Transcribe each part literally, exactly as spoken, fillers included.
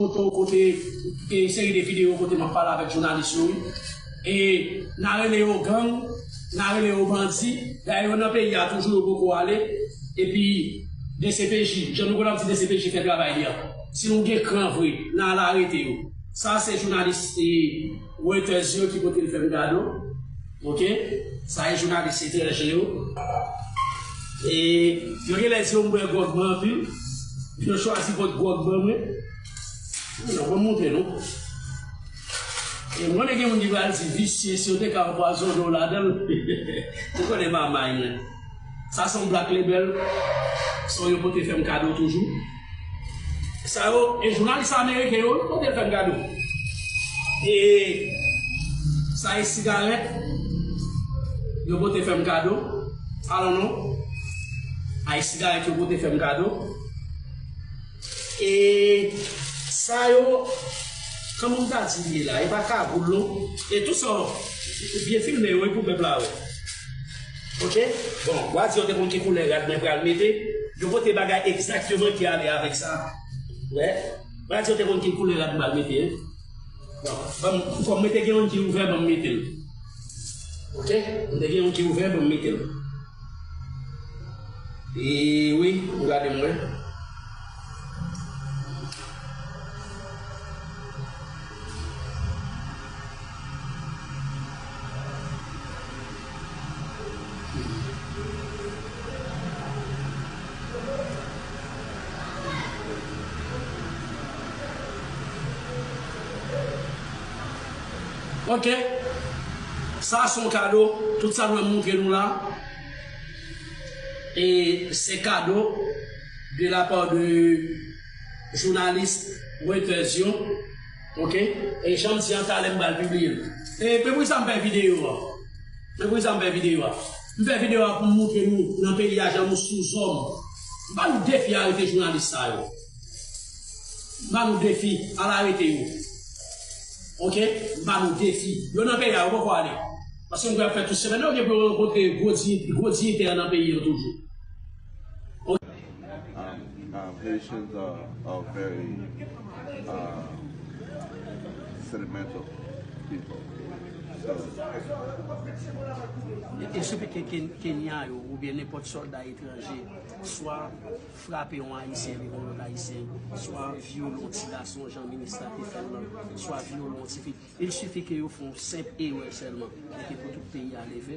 foto kote, e, seri de videyo kote m ap pale avèk jounalis yo, wi. E n a rele yo gang, n a rele yo bandi. Dayè, yo nan peyi a toujou, yo poko ale. Epi, D C P J, jan nou konn ap di D C P J fè travay li an. Si nou gen kran vre, n a al arete yo. Sa se jounalis, e, Reuters yo ki pote l fè m kado. Ok? Sa e jounalis etranje yo. E yo genlè di yo m bwè gwòg mwen anpil. Yo chwazi pot gwòg ban mwen. Non, ban m montre nou. E mwen, gen moun ki pral di visye, si yo te ka anpwazonnen w ladan l. Ou konnen mamay mwen. Sa se yon Black Label. Sa yo pote fè m kado toujou. Sa yo, e jounalis ameriken yo, yo pote fè m kado. E sa e sigarèt, yo pote fè m kado. Alò non. A e sigarèt yo pote fè m kado. E sa yo, kòman m ta di li ye la, e pa kagoul non. E tou sa, byen filme yo, e pou pèp la wè. Ok? Bon, w a di yo te konn ki koulè rad mwen pral mete. Yo pote bagay egzakteman ki ale avèk sa. Wè. W a di yo te konn ki koulè rad m pral mete, en. Bon, ban m, kòm mwen te gen yon ki ouvè, ban m mete l. Ok? Mwen te gen yon ki ouvè, ban m mete l. E wi, ou gade m wè. Ok. Sa se yon kado. Tout sa mwen montre nou la. E se kado de la part de jounalis Reuters yo. Ok? E jan m di an talè m pral pibliye l. E men poukisa m fè videyo a. Men poukisa m fè videyo a. M fè videyo a pou m montre nou nan peyi a jan nou sou zòm. M ba nou defi arete jounalis sa yo. M ba nou defi al arete yo. Ok? M ba nou defi. Yo nan peyi a, yo poko ale. Paske m kwè ap fè tout semèn nan, yo gen pou yo rankontre gwo di-, gwo diyitè nan peyi yo toujou. Um, um, Haitians are, are very uh, sentimental people. So, E, e sou ke Ken-, Kenya yo, oubyen nenpòt sòlda etranje, swa frape yon Ayisyen, li yon lòt Ayisyen, swa vyole yon ti gason, jan minis la te fè l lan, swa vyole yon tifi. Il suffit ke yo fè yon senp erè sèlman, e ke pou tout peyi a leve.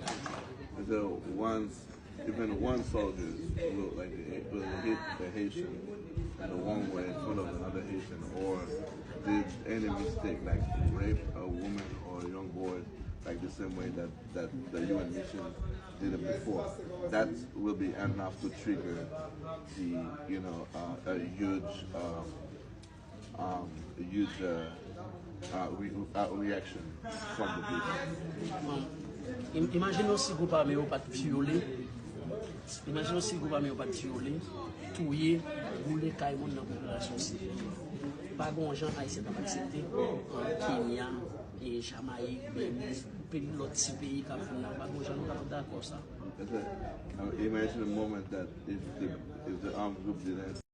So once Even one soldier will, like, will hit a Haitian in the wrong way in front of another Haitian, or did any mistake, like rape a woman or a young boy, like the same way that, that the U N mission did it before, that will be enough to trigger the, you know, uh, a huge, um, um, huge uh, uh, re- uh, reaction from the people. Bon, im- imajine w si gwoup ame yo pa t vyole, imajine w si gwoup ame yo pa t vyole, touye, boule kay moun nan popilasyon sivil. Pa gen yon jan Ayisyen t ap aksepte, an Kenya, e Jamayik, Beliz, peyi, lòt ti peyi k ap vin la, pa gen yon jan nou t ap dakò sa. It's a, uh, imagine a moment that if the, if the armed group didn't